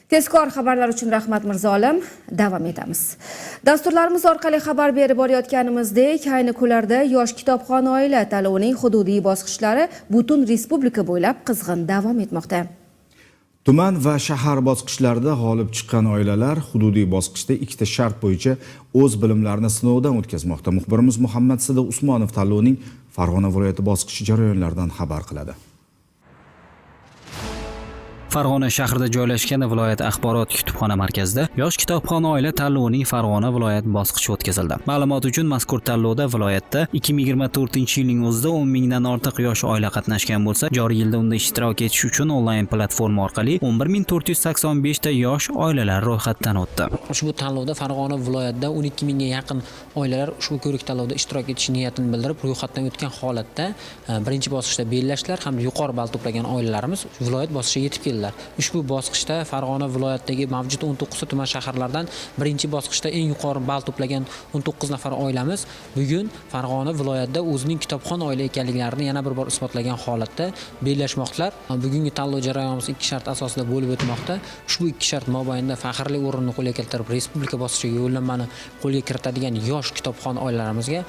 Tezkor xabarlar uchun rahmat, Mirzolim. Davom etamiz. Dasturlarimiz orqali xabar berib borayotganimizdek, ayni kunlarda Yosh kitobxon oila tanlovining hududiy bosqichlari butun respublika bo'ylab qizg'in davom etmoqda. Tuman va shahar bosqichlarida g'olib chiqqan oilalar hududiy bosqichda ikkita shart bo'yicha o'z bilimlarini sinovdan o'tkazmoqda. Muxbirimiz Muhammad Sidiq Usmonov tanlovning Farg'ona viloyati bosqichi jarayonlaridan xabar qiladi. Farg'ona shahrida joylashgan viloyat axborot kutubxona markazida Yosh kitobxon oila tanlovining Farg'ona viloyat bosqichi o'tkazildi. Ma'lumot uchun, mazkur tanlovda viloyatda 2024-yilning o'zida 10 mingdan ortiq yosh oila qatnashgan bo'lsa, joriy yilda unda ishtirok etish uchun onlayn platforma orqali 11 485 ta yosh oilalar ro'yxatdan o'tdi. Ushbu tanlovda Farg'ona viloyatida 12 mingga yaqin oilalar ushbu ko'rik tanlovda ishtirok etish niyatini bildirib ro'yxatdan o'tgan holatda birinchi bosqichda bellashdilar hamda yuqori ball to'plagan oilalarimiz viloyat bosqichiga yetib keldilar. Ushbu bosqichda Farg'ona viloyatidagi mavjud 19 ta tuman shaharlardan birinchi bosqichda eng yuqori ball to'plagan 19 nafar oilamiz bugun Farg'ona viloyatida o'zining kitobxon oila ekanliklarini yana bir bor isbotlagan holatda bellashmoqdalar. Bugungi tanlov jarayonimiz ikki shart asosida bo'lib o'tmoqda. Ushbu ikki shart mobaynida faxrli o'rinni qo'lga keltirib, respublika bosqichiga yo'llanmani qo'lga kiritadigan yosh kitobxon oilalarimizga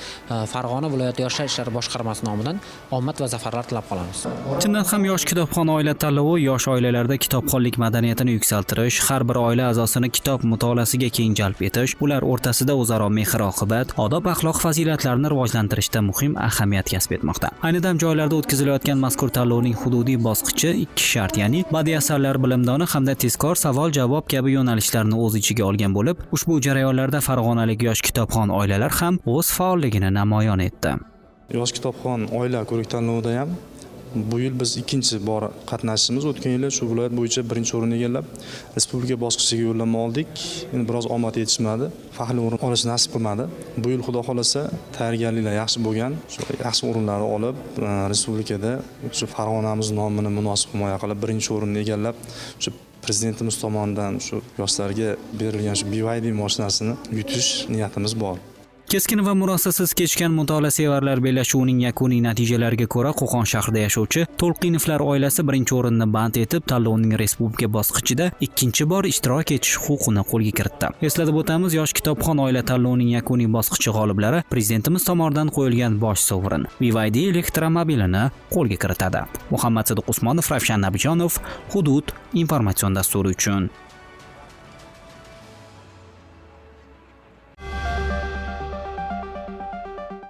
Farg'ona viloyati yoshlar ishlari boshqarmasi nomidan omad va zafarlar tilab qolamiz. Chindan ham, Yosh kitobxon oila tanlovi yosh oilalarda kitobxonlik madaniyatini yuksaltirish, har bir oila a'zosini kitob mutolaasiga keng jalb etish, ular o'rtasida o'zaro mehr-oqibat, odob-axloq fazilatlarini rivojlantirishda muhim ahamiyat kasb etmoqda. Ayni dam joylarda o'tkazilayotgan mazkur tanlovning hududiy bosqichi ikki shart, ya'ni badiiy asarlar bilimdoni hamda tezkor savol-javob kabi yo'nalishlarni o'z ichiga olgan bo'lib, ushbu jarayonlarda farg'onalik yosh kitobxon oilalar ham o'z faolligini namoyon etdi. Yosh kitobxon oila ko'rik tanlovida ham bu yil biz ikkinchi bor qatnashishimiz. O'tgan yili shu viloyat bo'yicha birinchi o'rinni egallab, respublika bosqichiga yo'llanma oldik. Endi biroz omad yetishmadi, faxrli o'rin olish nasib qilmadi. Bu yil, xudo xohlasa, tayyorgarliklar yaxshi bo'lgan, shu yaxshi o'rinlarni olib, respublikada shu Farg'onamiz nomini munosib himoya qilib, birinchi o'rinni egallab, shu prezidentimiz tomonidan shu yoshlarga berilgan shu BYD mashinasini yutish niyatimiz bor. Keskin va murosasiz kechgan mutolaa sevarlar bellashuvining yakuniy natijalariga ko'ra, Qo'qon shahrida yashovchi To'lqinovlar oilasi birinchi o'rinni band etib, tanlovning respublika bosqichida ikkinchi bor ishtirok etish huquqini qo'lga kiritdi. Eslatib o'tamiz, Yosh kitobxon oila tanlovining yakuniy bosqichi g'oliblari prezidentimiz tomonidan qo'yilgan bosh sovrin BYD elektromobilini qo'lga kiritadi. Muhammad Sidiq Usmonov, Ravshan Nabijonov, Hudud informatsion dasturi uchun.